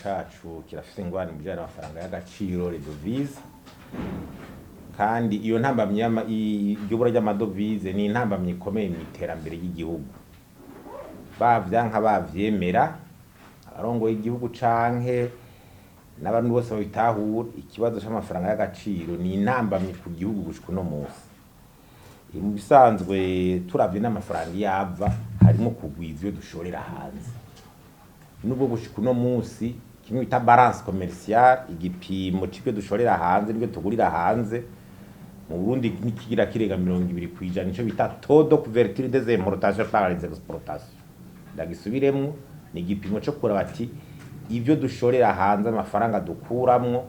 Cacu kirafise ingorane mu bijanye n'amafaranga y'agaciro, les devises. Kandi iyo ntambamyi iryo bura ry'amadovize ni intambamyi ikomeye mu iterambere ry'igihugu. Bavyanka bavyemera, abarongoye igihugu canke n'abantu bose babitahura, ikibazo c'amafaranga y'agaciro ni intambamyi ku gihugu gushika uno munsi. Mu bisanzwe, turavye n'amafaranga iyo ava, harimo kugwiza iyo dushorera hanze. Nubwo gushika uno munsi kimwe bita balance commerciale, igipimo c'ibyo dushorera hanze n'ibyo tugurira hanze mu Burundi, ntikigira kirenga 20%, nico bita taux de couverture des importations par les exportations. Ndagisubiremwo: ni igipimo co kuraba ati ibyo dushorera hanze, amafaranga dukuramwo,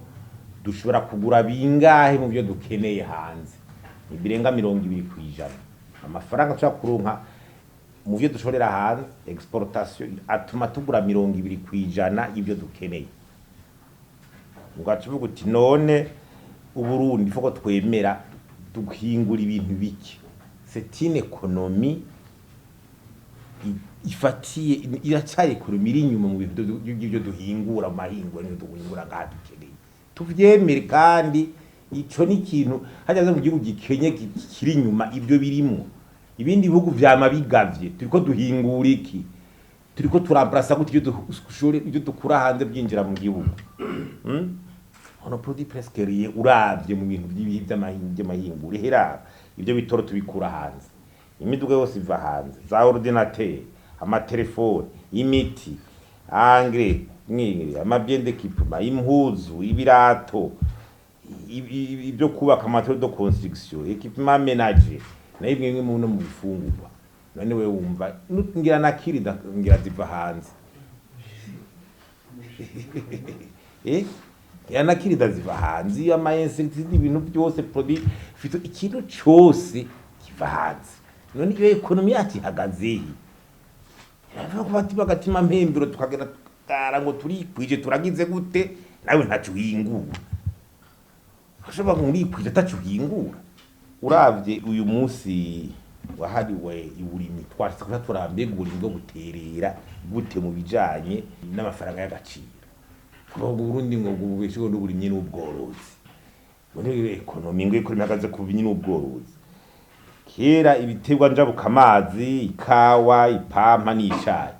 dushobora kugura bingahe mu byo dukeneye hanze. Ntibirenga 20%. Amafaranga tushobora kuronka mu byo dushorera hanze, exportation, atuma tugura 20% y'ibyo dukeneye. Ugaca uvuga uti: none Uburundi foko twemera duhingura ibintu bike? C'est une économie ifatiye, iracaye économie iri inyuma mu bintu by'ibyo duhingura mu mahingura n'ibyo duhingura ngaha dukeneye. Tuvyemere. Kandi ico ni ikintu hajya mu gihugu gikenye, kiri inyuma, ibyo birimwo. Ibindi bihugu vyama bigavye. Turiko duhingura iki? Turiko turamplasa gute ibyo dushore, ibyo dukura hanze byinjira mu gihugu? On ne produit presque rien. Uravye mu bintu by'amahingura, hera ibyo bitoro tubikura hanze, imiduga yose iva hanze, za ordinateur, amatelefone, imiti, engrais, mwiri ama biens d'équipement, impuzu, ibirato, ibyo kubaka, matériaux de construction, équipement ménager, nayo bimwe mu no mu bifungurwa. None we wumva ngira nakiri ngira ziva hanze, ngira nakiri ziva hanze, ama insecticides, ibintu byose, produit phyto, ikintu cyose kiva hanze. None iyo économie yacu ihagaze he? Iravuga ko bati bagatima mpembero, tukagenda tukara ngo turikwije, turagize gute, nawe ntaco uhingura. Ushobora ngo urikwije ataco uhingura. Uravye uyu munsi wahariwe uburimyi, twashitse kuba turambega uburimyi bwo guterera gute mu bijanye n'amafaranga y'agaciro. Kuba Burundi ngo bubesheho n'uburimyi n'ubworozi, ngo ni économie, ngo économie ihagaze ku burimyi n'ubworozi. Kera ibiterwa njabukamazi, ikawa, ipampa n'icayi.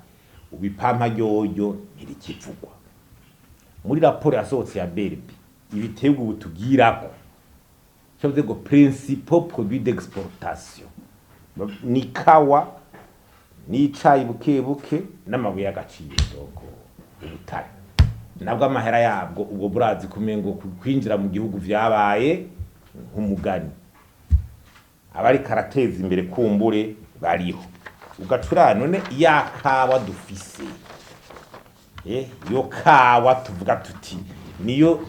Ubu ipampa ryoryo ntirikivugwa. Muri raporo yasohotse ya BRB, ibiterwa ubu tugirako cyo ngo principaux produits d'exportation ni kawa n'icayi, buke buke n'amabuye y'agaciro, donc ubutare nabwo amahera yabwo ubwo burazi kumengo kwinjira mu gihugu vyabaye nk'umugani. Abari karateza imbere kumbure bariho ugacura. None ya kawa dufise, iyo kawa tuvuga tuti niyo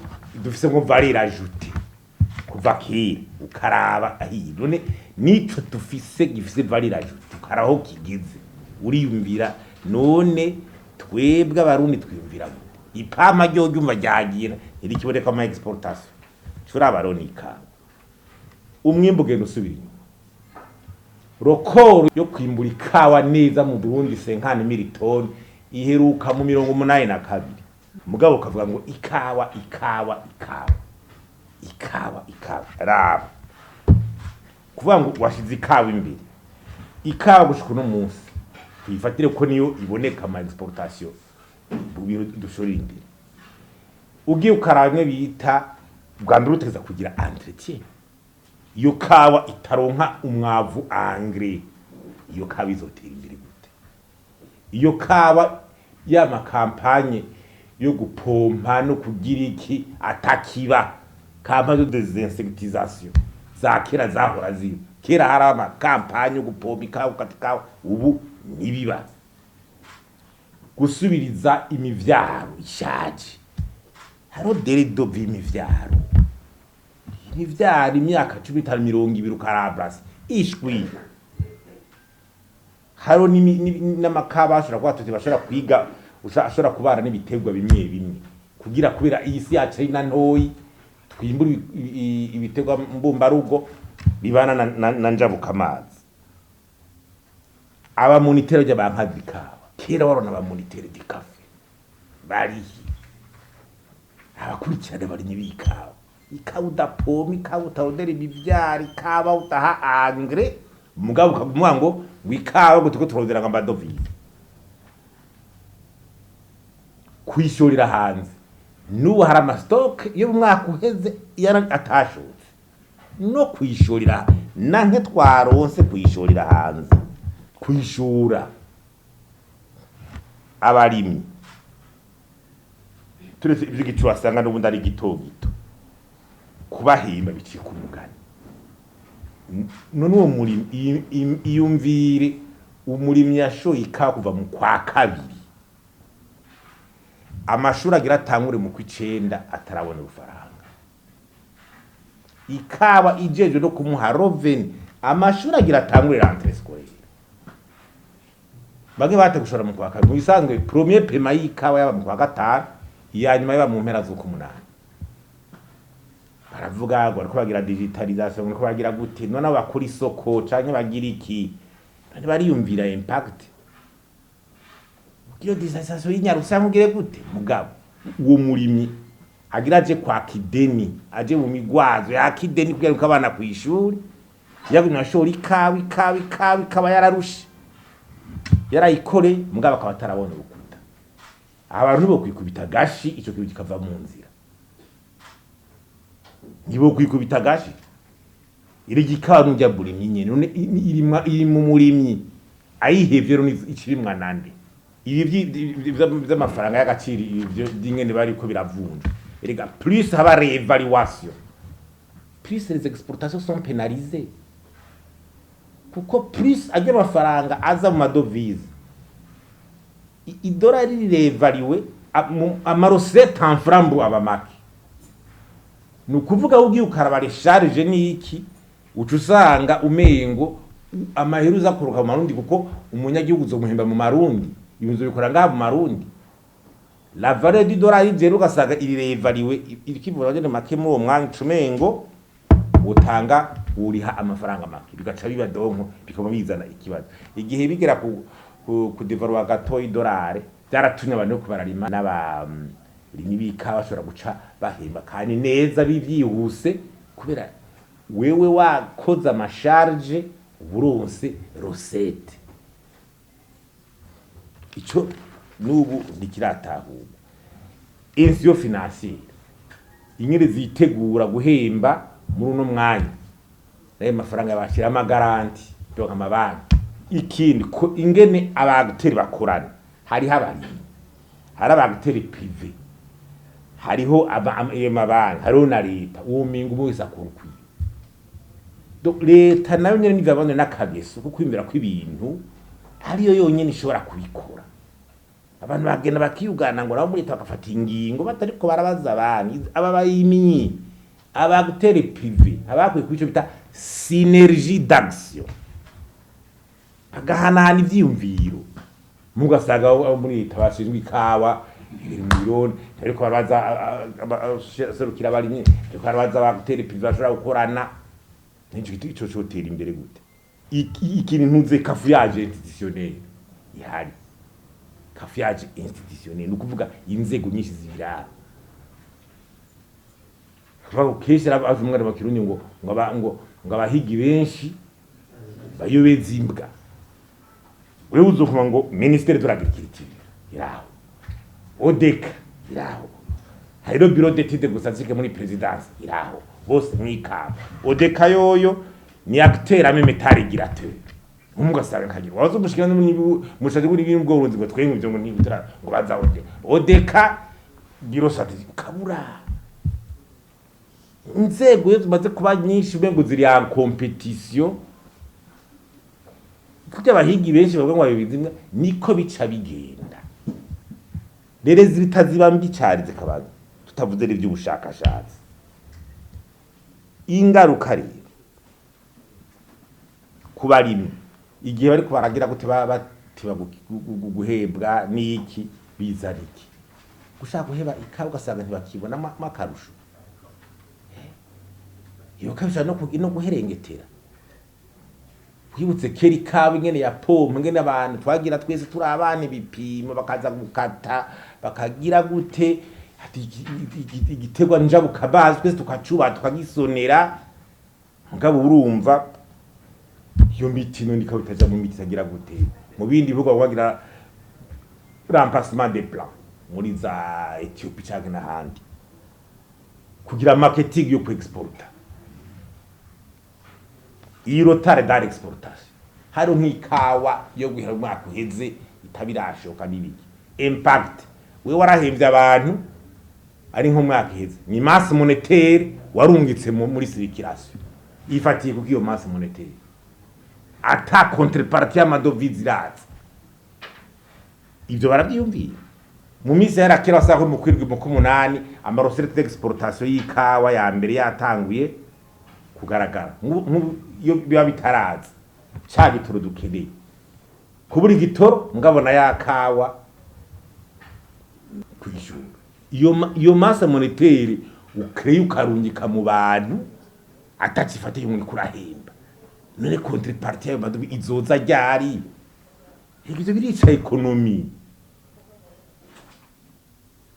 dufise ngo valeur ajoutée kuva kera, ukaraba ahiye, none nico dufise gifise valeur ajoutée, ukaraba aho kigeze, uriyumvira: none twebwe Abarundi twiyumvira gute? Ipampa ryo ryumva ryagira ntirikiboneka ama exportation. Curaba rero n'ikawa, umwimbu ugenda usubira inyuma. Record yo kwimbura ikawa neza mu Burundi, 50 000 tonnes, iheruka mu 82. Mugabo ukavuga ngo ikawa, ikawa, ikawa, ikawa, ikawa. Raba, kuvuga ngo washize ikawa imbere, ikawa gushika uno munsi tuyifatire ko niyo iboneka ama exportation mu bintu dushorera imbere. Ugiye ukaraba bimwe bita bwa mbere utegeza kugira entretien, iyo kawa itaronka umwavu, engrais, iyo kawa izotera imbere gute? Iyo kawa ya ma campagnes yo gupompa no kugira iki atakiba, campagne de désinsectisation za kera zahora ziba kera, hari ama campagnes yo gupompa ikawa, gukata ikawa, ubu ntibiba. Gusubiriza imivyaro ishaje, hariho délai de vie imivyaro, imyaka 15, 20, ukaramplasa ishwi. Hariho n'amakaba ashobora kuba tuti bashobora kwiga, ashobora kubana n'ibiterwa bimwe bimwe kugira, kubera iyi si yacu ari na ntoyi, twimbura ibiterwa mbumbarugo bibana na njabukamazi. Aba moniteurs ry'abanka zikawa, kera warona aba moniteurs du café barihe? Abakurikirana abarimyi b'ikawa, ikawa udapompa, ikawa utarondera imivyaro, ikawa udaha engrais, mugabo ukavuga ngo ikawa ngo turiko turondera ngo ama devises kwishorera hanze. N'ubu hari ama stocks yo mu mwaka uheze yara atashotse no kwishorera, nanke twaronse kwishorera hanze, kwishura abarimyi. Turetse ivyo, igicu wasanga n'ubundi ari gito gito, kubahimba bicika umugani. None uwo murimyi, iyumvire umurimyi yashoye ikawa kuva mu kwa kabiri, amashuri agira atangure mu kw'icenda, atarabona urufaranga. Ikawa ijejwe no kumuha revenu, amashuri agira atangure, rentrée scolaire. Bamwe bate gushora mu kwa kabiri. Mu bisanzwe premier paiement y'ikawa yaba mu kwa gatanu, iya nyuma yaba mu mpera z'ukumunani. Baravuga ngo bariko bagira digitalisation, bariko bagira gute? None abo bakora isoko canke bagira iki? None bariyumvira impact iyo digitalisation y'inyarutsa mugire gute? Mugabo uwo murimyi agira aje kwaka ideni, aje mu migwazo yaka ideni kugira ngo abana kw'ishuri, yagumye ashora ikawa, ikawa, ikawa, ikaba yararushe, yarayikore, mugabo akaba atarabona urukuta. Abantu bo kwikubita gashi, ico kintu kikava mu nzira. Nibo kwikubita gashi iri gikawa n'urya burimyi nyene. None irimwa iri mu murimyi ayihevye, rero ikirimwa nande? Ibi vy'amafaranga y'agaciro, ivyo by'ingene bariko biravunja, erega plus haba réévaluation, plus les exportations sont pénalisées, kuko plus ajya amafaranga aza mu ma devises, idolari rirévalué, ama recettes en francs bu aba make. Ni ukuvuga ugiye ukaraba les charges n'iki, uca usanga umengo amahera uza kuruka mu marundi, kuko umunyagihugu uzomuhemba mu marundi, ibintu bikora ngaha mu marundi. La valeur du dollar rero ugasanga iri réévalué, irikivura nyene make muri uwo mwanya, ucumengo utanga uriha amafaranga make, bigaca biba donko bikaba bizana ikibazo. Igihe bigera ku dévaluer gato idolari, byaratumye abantu ko bararima n'abarimyi b'ikawa bashobora guca bahemba kandi neza bivyihuse, kubera wewe wakoze ama charges, uburonse recette. Ico n'ubu ntikiratahurwa. Institution financière ingene zitegura guhemba muri uno mwanya nayo mafaranga bashyira ama garanties, donc amabanki. Ikindi ko ingene aba acteurs bakorana, hariho abarimyi, hari aba acteurs privés, hariho ayo mabanki, hariho na leta. Uwo minga umwe wese akora ukwiwe. Donc leta nayo nyene nivabane n'akageso ko kwiyumvira ko ibintu ariyo yonyene ishobora kubikora. Abantu bagenda bakiyugana ngo nabo muri leta bagafata ingingo batariko barabaza abandi, aba barimyi, aba acteurs privés, abakwiye kubico bita synergie d'action, bagahanahana ivyiyumviro. Mugasanga abo muri leta bashinzwe ikawa ibiri mu bironi, ariko barabaza serukira abarimyi, ariko barabaza aba acteurs privés bashobora gukorana. Nico ico cotera imbere gute? Ikintu ntuze cafouillage institutionnel ihari. Cafouillage institutionnel ni ukuvuga inzego nyinshi zibiraba. Kuvuga ngo kenshi aravuga umwana mu Kirundi ngo abahigi benshi bayobeza imbwa. Wewe uzokuva ngo ministère de l'agriculture iraho, ODECA iraho, hariho bureau d'étude gusa zike muri présidence iraho, bose mwikaba. ODECA yoyo ni acteur en même temps régulateur. Umugasanga nkagira wazo mushikira mushaje kuri ibintu bw'uburundi ngo twenye ivyo ngo nibutara ngo baza ODECA, bureau stratégique, ukabura inzego iyo zimaze kuba nyinshi umengo ziri en compétition. Kurya abahigi benshi bavuga ngo babizimwa, niko bica bigenda. Rero zitaziba mbi cyane, zikaba tutavuze n'iby'ubushakashatsi. Ingaruka rero ku barimyi, igihe bariko baragira gute, baba bateba guhebwa n'iki, bizana iki? Gushaka guheba ikawa, ugasanga ntibakibona akarusho. Iyo kabisha no guherengetera. Wibutse kera ikawa ingene ya pompe, ingene abantu twagira twese turi abana, ibipimo bakaza gukata, bakagira gute. Ati igiterwa njabukabazi twese tukacuba tukagisonera, mugabo urumva iyo miti none ikaba itaja mu miti itagira gute. Mu bindi bihugu bagira remplacement des plants muri za Ethiopie canke n'ahandi, kugira marketing yo kuexporta. Iyi retard dans l'exportation, hari nk'ikawa yo guhera umwaka uheze itabirashoka n'ibiki, impact we warahemvye abantu ari nk'umwaka uheze, ni masse monétaire warungitse muri circulation ifatiye, kuko iyo masse monétaire ata contrepartie y'ama devises iraza. Ivyo baravyiyumvira? Mu minsi yarakera wasanga mu kwirwi mu kumunani ama recettes d'exportation y'ikawa ya mbere yatanguye kugaragara. Nk'ubu iyo biba bitaraza, ca gitoro dukeneye kubura igitoro, ngabona ya kawa kwishura iyo masse monétaire ukreye ukarungika mu bantu atacifatiye ngo kurahemba. None contrepartie y'ayo ma devises izoza ryari? Ivyo birica économie,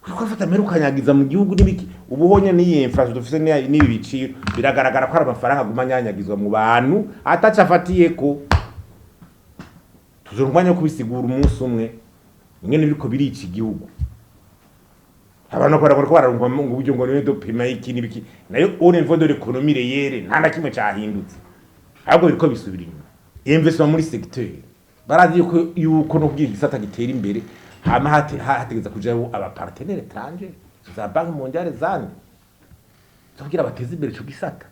uriko urafata mbere ukanyagiza mu gihugu n'ibiki. Ubu honye n'iyi inflation dufise n'ibi biciro, biragaragara ko ari amafaranga aguma anyanyagizwa mu bantu ataco afatiyeko. Tuzora umwanya wo kubisigura umunsi umwe ingene biriko birica igihugu. Abantu bakora ko bararungwa ngo uburyo ngo niwe dopima iki n'ibiki, nayo au niveau de l'économie réelle nta na kimwe cahindutse, ahubwo biriko bisubira inyuma. Investissement muri secteur, barazi yuko no kugira igisata gitera imbere hama hategeza kujaho aba partenaires étrangers, za Banque mondiale zandi, kugira bateze imbere ico gisata.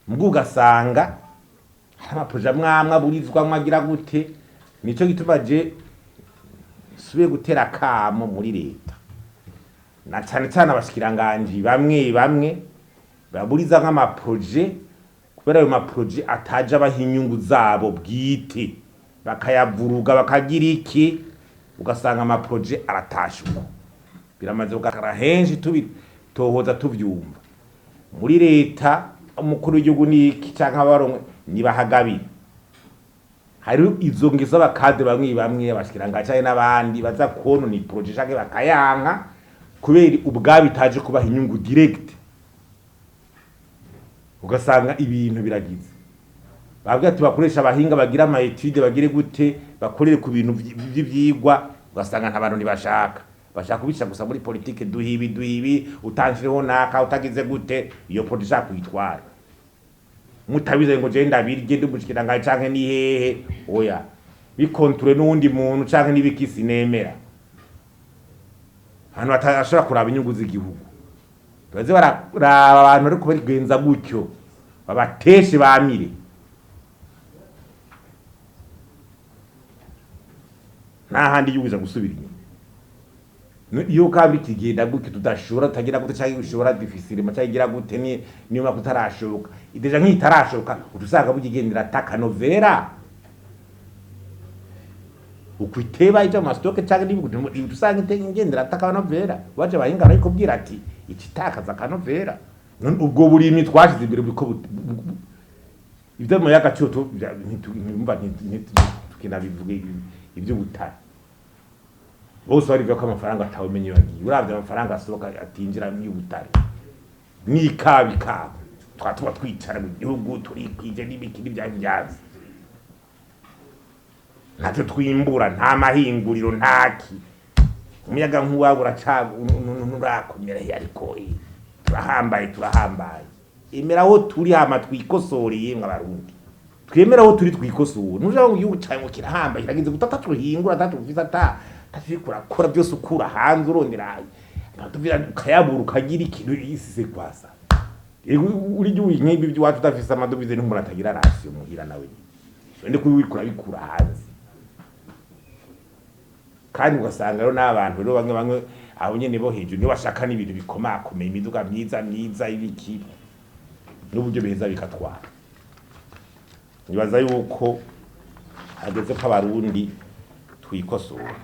Mbwo ugasanga hari ama projets amwe amwe aburizwamwo agira gute. Nico gituma je subiye gutera akamo muri leta, na cane cane abashikiranganji bamwe bamwe baburiza nk'ama projets, kubera ayo ma projets ataje abaha inyungu zabo bwite, bakayavuruga bakagira iki, ugasanga ama projets aratashe uko. Biramaze kugaragara henshi, tubitohoza, tuvyumva muri leta. Umukuru w'igihugu niki canke abarongo nibahagabire, hari izo ngeso aba cadres bamwe bamwe, abashikiranganji canke n'abandi, baza konona i projet canke bakayanka kubera ubwabo itaje kubaha inyungu direct, ugasanga ibintu biragize. Babwira ati bakoresha abahinga, bagira ama études, bagire gute, bakorere ku bintu vy'ivyigwa, ugasanga nta bantu ntibashaka, bashaka kubica gusa muri politike: duha ibi, duha ibi, utanshireho naka, utagize gute, iyo projet ishaka kuyitwara mutabize ngo je ndabirye ndi umushikiranganji canke ni hehe. Oya, bikonture n'uwundi muntu canke n'ibiki, sinemera. Ahantu batashobora kuraba inyungu z'igihugu, baze bararaba abantu ariko barigenza gutyo, babateshe bamire. Nta handi igihugu kiza gusubira inyuma. Iyo kandi kigenda gutyo, tudashobora, tutagira gute, canke ushobora difficilement, canke igira gute, ni niyo mpamvu kutarashoboka déjà nk'itarashoboka, uca usanga bukigendera atakanovera ukwiteba ija mu ma stocks canke n'ibihugu, uca usanga igendera atakanovera. Waje abahinga barabikubwira ati ikitakaza akanovera. None ubwo burimyi twashize imbere buriko ivyo mu y'agaciro ntimva tukinabivuga. Ivy'ubutare bose barivuga ko amafaranga atawumenye iyo yagiye. Uravye amafaranga asohoka atinjira y'ubutare n'ikaba ikaba, twaba tuba twicara mu gihugu turikwije n'ibiki n'ibya vyazi, ntacyo twimbura, nta mahinguriro, ntaki. Umuyaga nkuba urakomera, ariko turahambaye, turahambaye. Emera aho turi hama twikosoreye mwe abarundi, twemera aho turi, twikosora. Nuja mu gihugu cawe ngo kirahambaye, kiragize gute, atatuhingura, atatufise, ata taturiko urakora, byose ukura hanze, urondera amatuvira ukayabura, ukagira ikintu isise kwasa. Ego, uri gihugu nk'ibi by'iwacu udafise ama devises, n'umuntu atagira ration muhira nawe nyene, wende kubikura bikura hanze. Kandi ugasanga rero n'abantu rero bamwe bamwe abo nyene bo hejuru nibo bashaka n'ibintu bikomakomeye, imiduga myiza myiza, ibiki, n'uburyo biheza bikatwara. Nibaza yuko hageze ko abarundi twikosora.